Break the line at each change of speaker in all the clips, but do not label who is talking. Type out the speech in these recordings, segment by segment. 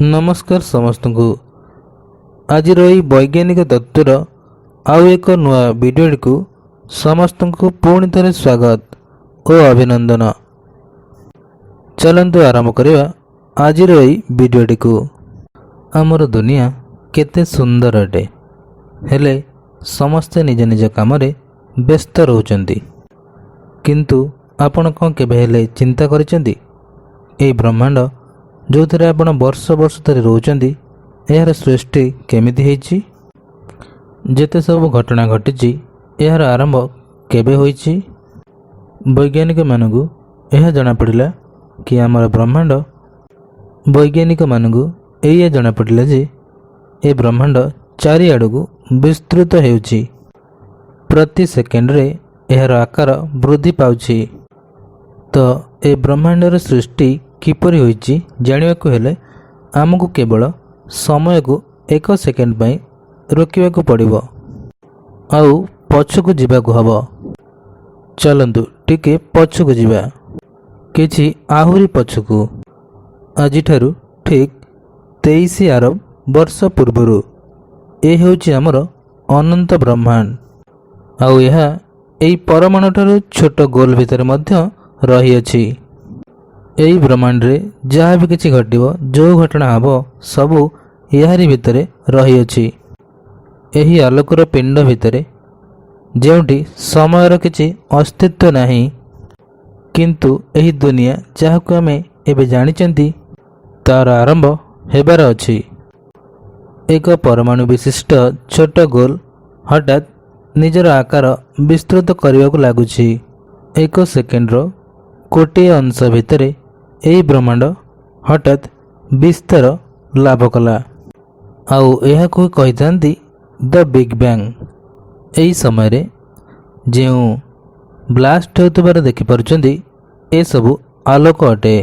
ନମସ୍କାର ସମସ୍ତଙ୍କୁ। ଆଜିର ଏହି ବୈଜ୍ଞାନିକ ତତ୍ତ୍ୱର ଆଉ ଏକ ନୂଆ ଭିଡ଼ିଓଟିକୁ ସମସ୍ତଙ୍କୁ ପୁଣି ଥରେ ସ୍ୱାଗତ ଓ ଅଭିନନ୍ଦନ। ଚାଲନ୍ତୁ ଆରମ୍ଭ କରିବା ଆଜିର ଏହି ଭିଡ଼ିଓଟିକୁ। ଆମର ଦୁନିଆ କେତେ ସୁନ୍ଦର ଅଟେ, ହେଲେ ସମସ୍ତେ ନିଜ ନିଜ କାମରେ ବ୍ୟସ୍ତ ରହୁଛନ୍ତି। କିନ୍ତୁ ଆପଣ କ'ଣ କେବେ ହେଲେ ଚିନ୍ତା କରିଛନ୍ତି, ଏହି ବ୍ରହ୍ମାଣ୍ଡ ଯେଉଁଥିରେ ଆପଣ ବର୍ଷ ବର୍ଷ ଧରି ରହୁଛନ୍ତି, ଏହାର ସୃଷ୍ଟି କେମିତି ହେଇଛି? ଯେତେ ସବୁ ଘଟଣା ଘଟିଛି, ଏହାର ଆରମ୍ଭ କେବେ ହୋଇଛି? ବୈଜ୍ଞାନିକମାନଙ୍କୁ ଏହା ଜଣାପଡ଼ିଲା କି ଆମର ବ୍ରହ୍ମାଣ୍ଡ, ବୈଜ୍ଞାନିକମାନଙ୍କୁ ଏଇଆ ଜଣାପଡ଼ିଲା ଯେ ଏ ବ୍ରହ୍ମାଣ୍ଡ ଚାରିଆଡ଼କୁ ବିସ୍ତୃତ ହେଉଛି। ପ୍ରତି ସେକେଣ୍ଡରେ ଏହାର ଆକାର ବୃଦ୍ଧି ପାଉଛି। ତ ଏ ବ୍ରହ୍ମାଣ୍ଡର ସୃଷ୍ଟି କିପରି ହୋଇଛି ଜାଣିବାକୁ ହେଲେ ଆମକୁ କେବଳ ସମୟକୁ ଏକ ସେକେଣ୍ଡ ପାଇଁ ରୋକିବାକୁ ପଡ଼ିବ ଆଉ ପଛକୁ ଯିବାକୁ ହେବ। ଚାଲନ୍ତୁ ଟିକେ ପଛକୁ ଯିବା, କିଛି ଆହୁରି ପଛକୁ, ଆଜିଠାରୁ ଠିକ୍ 23 ଆରବ ବର୍ଷ ପୂର୍ବରୁ। ଏ ହେଉଛି ଆମର ଅନନ୍ତ ବ୍ରହ୍ମାଣ୍ଡ ଆଉ ଏହା ଏହି ପରମାଣୁଠାରୁ ଛୋଟ ଗୋଲ ଭିତରେ ମଧ୍ୟ ରହିଅଛି। ଏହି ବ୍ରହ୍ମାଣ୍ଡରେ ଯାହା ବି କିଛି ଘଟିବ, ଯେଉଁ ଘଟଣା ହେବ, ସବୁ ଏହାରି ଭିତରେ ରହିଅଛି, ଏହି ଆଲୋକର ପିଣ୍ଡ ଭିତରେ, ଯେଉଁଠି ସମୟର କିଛି ଅସ୍ତିତ୍ୱ ନାହିଁ। କିନ୍ତୁ ଏହି ଦୁନିଆ ଯାହାକୁ ଆମେ ଏବେ ଜାଣିଛନ୍ତି, ତାର ଆରମ୍ଭ ହେବାର ଅଛି। ଏକ ପରମାଣୁ ବିଶିଷ୍ଟ ଛୋଟ ଗୋଲ ହଠାତ୍ ନିଜର ଆକାର ବିସ୍ତୃତ କରିବାକୁ ଲାଗୁଛି। ଏକ ସେକେଣ୍ଡର ଗୋଟିଏ ଅଂଶ ଭିତରେ ଏହି ବ୍ରହ୍ମାଣ୍ଡ ହଠାତ୍ ବିସ୍ତାର ଲାଭ କଲା ଆଉ ଏହାକୁ କହିଥାନ୍ତି ଦ ବିଗ୍ ବ୍ୟାଙ୍ଗ। ଏହି ସମୟରେ ଯେଉଁ ବ୍ଲାଷ୍ଟ ହେଉଥିବାର ଦେଖିପାରୁଛନ୍ତି, ଏସବୁ ଆଲୋକ ଅଟେ,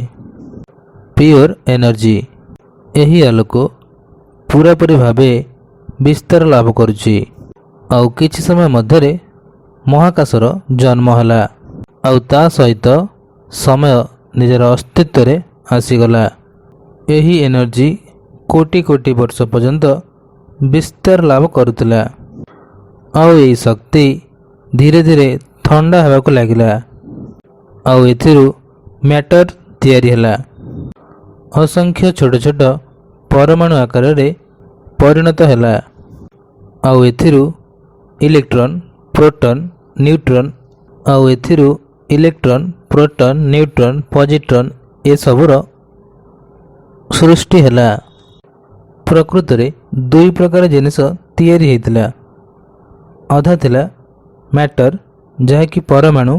ପିଓର ଏନର୍ଜି। ଏହି ଆଲୋକ ପୁରାପୁରି ଭାବେ ବିସ୍ତାର ଲାଭ କରୁଛି ଆଉ କିଛି ସମୟ ମଧ୍ୟରେ ମହାକାଶର ଜନ୍ମ ହେଲା ଆଉ ତା ସହିତ ସମୟ ନିଜର ଅସ୍ତିତ୍ୱରେ ଆସିଗଲା। ଏହି ଏନର୍ଜି କୋଟି କୋଟି ବର୍ଷ ପର୍ଯ୍ୟନ୍ତ ବିସ୍ତାର ଲାଭ କରୁଥିଲା ଆଉ ଏହି ଶକ୍ତି ଧୀରେ ଧୀରେ ଥଣ୍ଡା ହେବାକୁ ଲାଗିଲା ଆଉ ଏଥିରୁ ମ୍ୟାଟର ତିଆରି ହେଲା, ଅସଂଖ୍ୟ ଛୋଟ ଛୋଟ ପରମାଣୁ ଆକାରରେ ପରିଣତ ହେଲା ଆଉ ଏଥିରୁ ଇଲେକ୍ଟ୍ରନ୍, ପ୍ରୋଟନ୍, ନ୍ୟୁଟ୍ରନ୍, ଆଉ ଏଥିରୁ ଇଲେକ୍ଟ୍ରନ୍, ପ୍ରୋଟନ୍, ନ୍ୟୁଟ୍ରନ୍, ପଜିଟ୍ରନ୍ ଏସବୁର ସୃଷ୍ଟି ହେଲା। ପ୍ରକୃତରେ ଦୁଇ ପ୍ରକାର ଜିନିଷ ତିଆରି ହେଇଥିଲା। ଅଧା ଥିଲା ମ୍ୟାଟର, ଯାହାକି ପରମାଣୁ।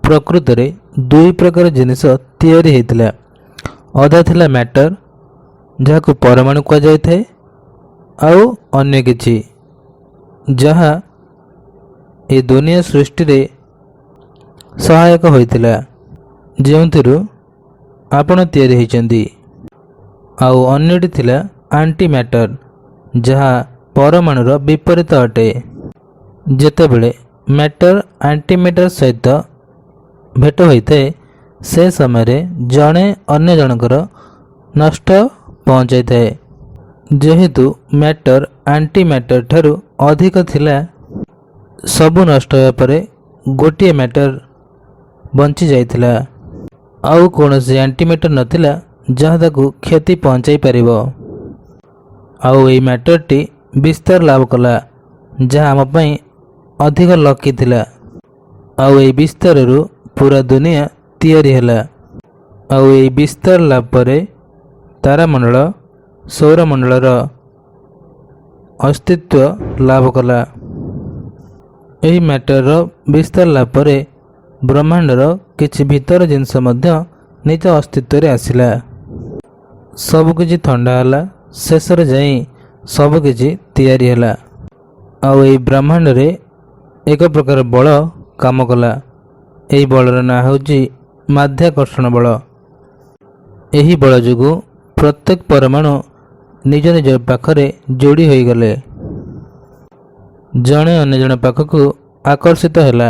ପ୍ରକୃତରେ ଦୁଇ ପ୍ରକାର ଜିନିଷ ତିଆରି ହେଇଥିଲା। ଅଧା ଥିଲା ମ୍ୟାଟର, ଯାହାକୁ ପରମାଣୁ କୁହାଯାଇଥାଏ, ଆଉ ଅନ୍ୟ କିଛି, ଯାହା ଏ ଦୁନିଆ ସୃଷ୍ଟିରେ ସହାୟକ ହୋଇଥିଲା, ଯେଉଁଥିରୁ ଆପଣ ତିଆରି ହୋଇଛନ୍ତି। ଆଉ ଅନ୍ୟଟି ଥିଲା ଆଣ୍ଟି ମ୍ୟାଟର, ଯାହା ପରମାଣୁର ବିପରୀତ ଅଟେ। ଯେତେବେଳେ ମ୍ୟାଟର ଆଣ୍ଟି ମ୍ୟାଟର ସହିତ ଭେଟ ହୋଇଥାଏ, ସେ ସମୟରେ ଜଣେ ଅନ୍ୟ ଜଣଙ୍କର ନଷ୍ଟ ପହଞ୍ଚାଇଥାଏ। ଯେହେତୁ ମ୍ୟାଟର ଆଣ୍ଟି ମ୍ୟାଟର ଠାରୁ ଅଧିକ ଥିଲା, ସବୁ ନଷ୍ଟ ହେବା ପରେ ଗୋଟିଏ ମ୍ୟାଟର ବଞ୍ଚି ଯାଇଥିଲା ଆଉ କୌଣସି ଆଣ୍ଟିମ୍ୟାଟର ନଥିଲା ଯାହା ତାକୁ କ୍ଷତି ପହଞ୍ଚାଇ ପାରିବ। ଆଉ ଏହି ମ୍ୟାଟରଟି ବିସ୍ତାର ଲାଭ କଲା, ଯାହା ଆମ ପାଇଁ ଅଧିକ ଲକି ଥିଲା। ଆଉ ଏହି ବିସ୍ତାରରୁ ପୁରା ଦୁନିଆ ତିଆରି ହେଲା। ଆଉ ଏହି ବିସ୍ତାର ଲାଭ ପରେ ତାରାମଣ୍ଡଳ, ସୌରମଣ୍ଡଳର ଅସ୍ତିତ୍ୱ ଲାଭ କଲା। ଏହି ମ୍ୟାଟରର ବିସ୍ତାର ଲାଭ ପରେ ବ୍ରହ୍ମାଣ୍ଡର କିଛି ଭିତର ଜିନିଷ ମଧ୍ୟ ନିଜ ଅସ୍ତିତ୍ୱରେ ଆସିଲା। ସବୁକିଛି ଥଣ୍ଡା ହେଲା, ଶେଷରେ ଯାଇ ସବୁକିଛି ତିଆରି ହେଲା। ଆଉ ଏହି ବ୍ରହ୍ମାଣ୍ଡରେ ଏକ ପ୍ରକାର ବଳ କାମ କଲା। ଏହି ବଳର ନାଁ ହେଉଛି ମାଧ୍ୟାକର୍ଷଣ ବଳ। ଏହି ବଳ ଯୋଗୁଁ ପ୍ରତ୍ୟେକ ପରମାଣୁ ନିଜ ନିଜ ପାଖରେ ଯୋଡ଼ି ହୋଇଗଲେ, ଜଣେ ଅନ୍ୟ ଜଣ ପାଖକୁ ଆକର୍ଷିତ ହେଲା।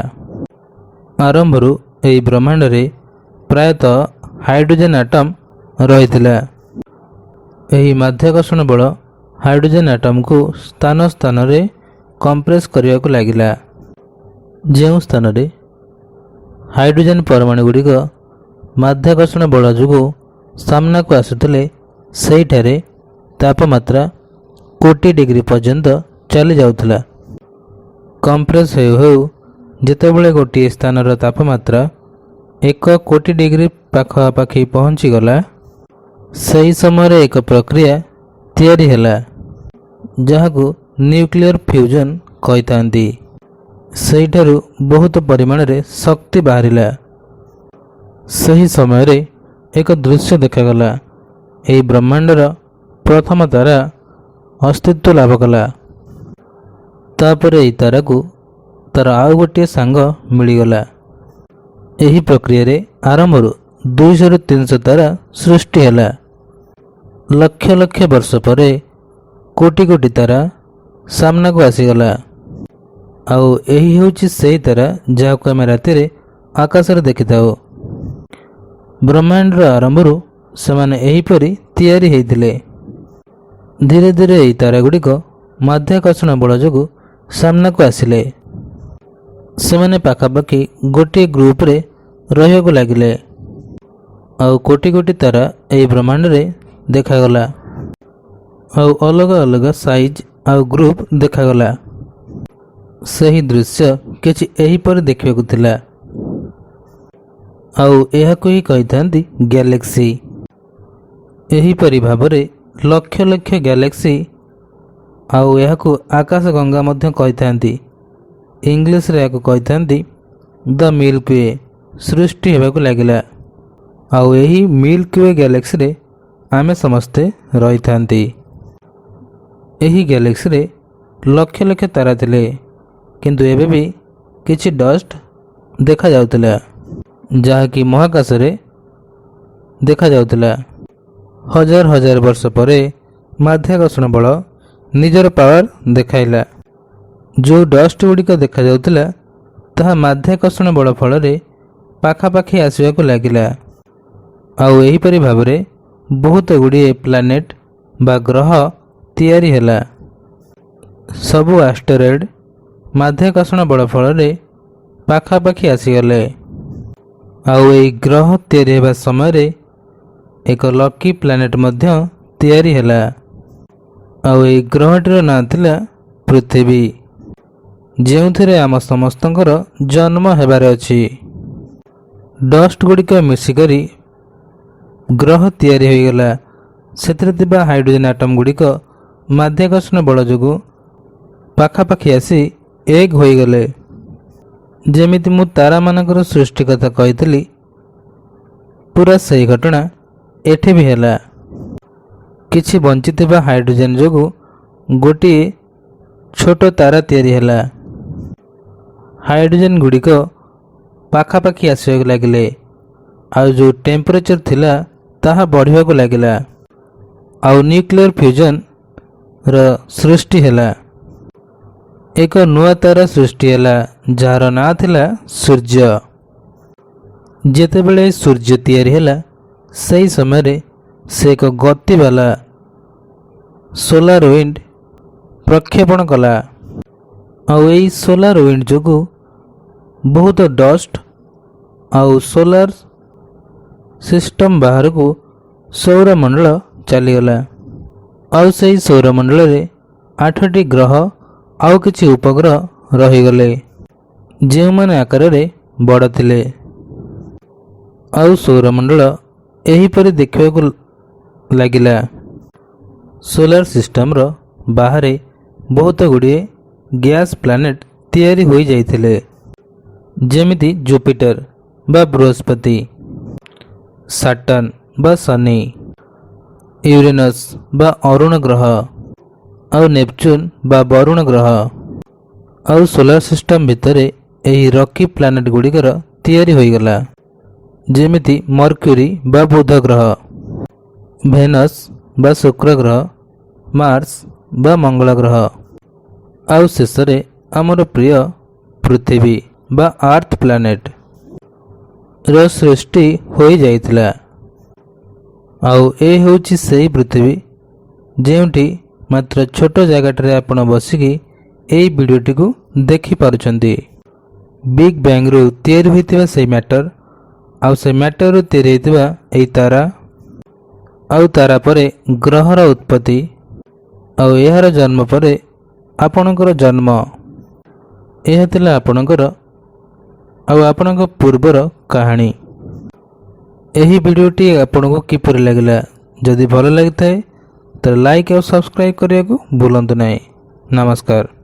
ଆରମ୍ଭରୁ ଏହି ବ୍ରହ୍ମାଣ୍ଡରେ ପ୍ରାୟତଃ ହାଇଡ୍ରୋଜେନ୍ ଆଟମ୍ ରହିଥିଲା। ଏହି ମାଧ୍ୟାକର୍ଷଣ ବଳ ହାଇଡ୍ରୋଜେନ୍ ଆଟମ୍କୁ ସ୍ଥାନ ସ୍ଥାନରେ କମ୍ପ୍ରେସ୍ କରିବାକୁ ଲାଗିଲା। ଯେଉଁ ସ୍ଥାନରେ ହାଇଡ୍ରୋଜେନ୍ ପରମାଣୁ ଗୁଡ଼ିକ ମାଧ୍ୟାକର୍ଷଣ ବଳ ଯୋଗୁଁ ସାମ୍ନାକୁ ଆସୁଥିଲେ, ସେହିଠାରେ ତାପମାତ୍ରା କୋଟି ଡିଗ୍ରୀ ପର୍ଯ୍ୟନ୍ତ ଚାଲି ଯାଉଥିଲା। କମ୍ପ୍ରେସ୍ ହେଉ ହେଉ ଯେତେବେଳେ ଗୋଟିଏ ସ୍ଥାନର ତାପମାତ୍ରା 1 କୋଟି ଡିଗ୍ରୀ ପାଖାପାଖି ପହଞ୍ଚିଗଲା, ସେହି ସମୟରେ ଏକ ପ୍ରକ୍ରିୟା ତିଆରି ହେଲା, ଯାହାକୁ ନ୍ୟୁକ୍ଲିୟର ଫ୍ୟୁଜନ୍ କହିଥାନ୍ତି। ସେହିଠାରୁ ବହୁତ ପରିମାଣରେ ଶକ୍ତି ବାହାରିଲା। ସେହି ସମୟରେ ଏକ ଦୃଶ୍ୟ ଦେଖାଗଲା। ଏହି ବ୍ରହ୍ମାଣ୍ଡର ପ୍ରଥମ ତାରା ଅସ୍ତିତ୍ୱ ଲାଭ କଲା। ତାପରେ ଏହି ତାରାକୁ ତାର ଆଉ ଗୋଟିଏ ସାଙ୍ଗ ମିଳିଗଲା। ଏହି ପ୍ରକ୍ରିୟାରେ ଆରମ୍ଭରୁ 200ରୁ 300 ତାରା ସୃଷ୍ଟି ହେଲା। ଲକ୍ଷ ଲକ୍ଷ ବର୍ଷ ପରେ କୋଟି କୋଟି ତାରା ସାମ୍ନାକୁ ଆସିଗଲା। ଆଉ ଏହି ହେଉଛି ସେହି ତାରା, ଯାହାକୁ ଆମେ ରାତିରେ ଆକାଶରେ ଦେଖିଥାଉ। ବ୍ରହ୍ମାଣ୍ଡର ଆରମ୍ଭରୁ ସେମାନେ ଏହିପରି ତିଆରି ହେଇଥିଲେ। ଧୀରେ ଧୀରେ ଏହି ତାରାଗୁଡ଼ିକ ମାଧ୍ୟାକର୍ଷଣ ବଳ ଯୋଗୁଁ ସାମ୍ନାକୁ ଆସିଲେ। ସେମାନେ ପାଖାପାଖି ଗୋଟିଏ ଗ୍ରୁପରେ ରହିବାକୁ ଲାଗିଲେ। ଆଉ କୋଟି କୋଟି ତାରା ଏହି ବ୍ରହ୍ମାଣ୍ଡରେ ଦେଖାଗଲା ଆଉ ଅଲଗା ଅଲଗା ସାଇଜ୍ ଆଉ ଗ୍ରୁପ ଦେଖାଗଲା। ସେହି ଦୃଶ୍ୟ କିଛି ଏହିପରି ଦେଖିବାକୁ ଥିଲା। ଆଉ ଏହାକୁ ହିଁ କହିଥାନ୍ତି ଗ୍ୟାଲେକ୍ସି। ଏହିପରି ଭାବରେ ଲକ୍ଷ ଲକ୍ଷ ଗ୍ୟାଲେକ୍ସି, ଆଉ ଏହାକୁ ଆକାଶଗଙ୍ଗା ମଧ୍ୟ କହିଥାନ୍ତି। ଇଂଲିଶରେ ଏହାକୁ କହିଥାନ୍ତି ଦ ମିଲ୍କ we, ସୃଷ୍ଟି ହେବାକୁ ଲାଗିଲା। ଆଉ ଏହି ମିଲ୍କ we ଗ୍ୟାଲେକ୍ସିରେ ଆମେ ସମସ୍ତେ ରହିଥାନ୍ତି। ଏହି ଗ୍ୟାଲେକ୍ସିରେ ଲକ୍ଷ ଲକ୍ଷ ତାରା ଥିଲେ, କିନ୍ତୁ ଏବେ ବି କିଛି ଡଷ୍ଟ ଦେଖାଯାଉଥିଲା, ଯାହାକି ମହାକାଶରେ ଦେଖାଯାଉଥିଲା। ହଜାର ହଜାର ବର୍ଷ ପରେ ମାଧ୍ୟାକର୍ଷଣ ବଳ ନିଜର ପାୱାର ଦେଖାଇଲା। ଯେଉଁ ଡଷ୍ଟ ଗୁଡ଼ିକ ଦେଖାଯାଉଥିଲା, ତାହା ମାଧ୍ୟାକର୍ଷଣ ବଳ ଫଳରେ ପାଖାପାଖି ଆସିବାକୁ ଲାଗିଲା। ଆଉ ଏହିପରି ଭାବରେ ବହୁତ ଗୁଡ଼ିଏ ପ୍ଲାନେଟ୍ ବା ଗ୍ରହ ତିଆରି ହେଲା। ସବୁ ଆଷ୍ଟରଏଡ୍ ମାଧ୍ୟାକର୍ଷଣ ବଳ ଫଳରେ ପାଖାପାଖି ଆସିଗଲେ। ଆଉ ଏହି ଗ୍ରହ ତିଆରି ହେବା ସମୟରେ ଏକ ଲକି ପ୍ଲାନେଟ୍ ମଧ୍ୟ ତିଆରି ହେଲା। ଆଉ ଏହି ଗ୍ରହଟିର ନାଁ ଥିଲା ପୃଥିବୀ, ଯେଉଁଥିରେ ଆମ ସମସ୍ତଙ୍କର ଜନ୍ମ ହେବାର ଅଛି। ଡଷ୍ଟ ଗୁଡ଼ିକ ମିଶିକରି ଗ୍ରହ ତିଆରି ହୋଇଗଲା। ସେଥିରେ ଥିବା ହାଇଡ୍ରୋଜେନ୍ ଆଟମ୍ ଗୁଡ଼ିକ ମାଧ୍ୟାକର୍ଷଣ ବଳ ଯୋଗୁଁ ପାଖାପାଖି ଆସି ଏକ ହୋଇଗଲେ। ଯେମିତି ମୁଁ ତାରାମାନଙ୍କର ସୃଷ୍ଟି କଥା କହିଥିଲି, ପୁରା ସେହି ଘଟଣା ଏଠି ବି ହେଲା। କିଛି ବଞ୍ଚିଥିବା ହାଇଡ୍ରୋଜେନ୍ ଯୋଗୁଁ ଗୋଟିଏ ଛୋଟ ତାରା ତିଆରି ହେଲା। ହାଇଡ୍ରୋଜେନ୍ ଗୁଡ଼ିକ ପାଖାପାଖି ଆସିବାକୁ ଲାଗିଲେ ଆଉ ଯେଉଁ ଟେମ୍ପରେଚର ଥିଲା, ତାହା ବଢ଼ିବାକୁ ଲାଗିଲା। ଆଉ ନ୍ୟୁକ୍ଲିୟର ଫ୍ୟୁଜନ୍ର ସୃଷ୍ଟି ହେଲା। ଏକ ନୂଆ ତାରା ସୃଷ୍ଟି ହେଲା, ଯାହାର ନାଁ ଥିଲା ସୂର୍ଯ୍ୟ। ଯେତେବେଳେ ସୂର୍ଯ୍ୟ ତିଆରି ହେଲା, ସେହି ସମୟରେ ସେ ଏକ ଗତିବାଲା ସୋଲାର ୱିଣ୍ଡ ପ୍ରକ୍ଷେପଣ କଲା। ଆଉ ଏହି ସୋଲାର ୱିଣ୍ଡ ଯୋଗୁଁ ବହୁତ ଡଷ୍ଟ ଆଉ ସୋଲାର ସିଷ୍ଟମ ବାହାରକୁ ସୌରମଣ୍ଡଳ ଚାଲିଗଲା। ଆଉ ସେହି ସୌରମଣ୍ଡଳରେ ଆଠଟି ଗ୍ରହ ଆଉ କିଛି ଉପଗ୍ରହ ରହିଗଲେ, ଯେଉଁମାନେ ଆକାରରେ ବଡ଼ ଥିଲେ। ଆଉ ସୌରମଣ୍ଡଳ ଏହିପରି ଦେଖିବାକୁ ଲାଗିଲା। ସୋଲାର ସିଷ୍ଟମର ବାହାରେ ବହୁତ ଗୁଡ଼ିଏ ଗ୍ୟାସ୍ ପ୍ଲାନେଟ୍ ତିଆରି ହୋଇଯାଇଥିଲେ, ଯେମିତି ଜୁପିଟର ବା ବୃହସ୍ପତି, ସାଟର୍ନ ବା ଶନି, ୟୁରେନସ୍ ବା ଅରୁଣ ଗ୍ରହ ଆଉ ନେପଚୁନ୍ ବା ବରୁଣ ଗ୍ରହ। ଆଉ ସୋଲାର ସିଷ୍ଟମ ଭିତରେ ଏହି ରକି ପ୍ଲାନେଟ୍ ଗୁଡ଼ିକର ତିଆରି ହୋଇଗଲା, ଯେମିତି ମର୍କ୍ୟୁରୀ ବା ବୁଧ ଗ୍ରହ, ଭେନସ୍ ବା ଶୁକ୍ର ଗ୍ରହ, ମାର୍ସ ବା ମଙ୍ଗଳ ଗ୍ରହ, ଆଉ ଶେଷରେ ଆମର ପ୍ରିୟ ପୃଥିବୀ ବା ଆର୍ଥ ପ୍ଲାନେଟ୍ ର ସୃଷ୍ଟି ହୋଇଯାଇଥିଲା। ଆଉ ଏ ହେଉଛି ସେହି ପୃଥିବୀ। ଯେଉଁଠି ମାତ୍ର ଛୋଟ ଜାଗାଟାରେ ଆପଣ ବସିକି ଏଇ ଭିଡ଼ିଓଟିକୁ ଦେଖିପାରୁଛନ୍ତି। ବିଗ୍ ବ୍ୟାଙ୍ଗରୁ ତିଆରି ହୋଇଥିବା ସେଇ ମ୍ୟାଟର, ଆଉ ସେ ମ୍ୟାଟରରୁ ତିଆରି ହୋଇଥିବା ଏଇ ତାରା, ଆଉ ତାରା ପରେ ଗ୍ରହର ଉତ୍ପତ୍ତି, ଆଉ ଏହାର ଜନ୍ମ ପରେ ଆପଣଙ୍କର ଜନ୍ମ। ଏହା ଥିଲା ଆପଣଙ୍କର ଆଉ ଆପଣଙ୍କ ପୂର୍ବର କାହାଣୀ। ଏହି ଭିଡ଼ିଓଟି ଆପଣଙ୍କୁ କିପରି ଲାଗିଲା? ଯଦି ଭଲ ଲାଗିଥାଏ, ତାହେଲେ ଲାଇକ୍ ଆଉ ସବସ୍କ୍ରାଇବ୍ କରିବାକୁ ଭୁଲନ୍ତୁ ନାହିଁ। ନମସ୍କାର।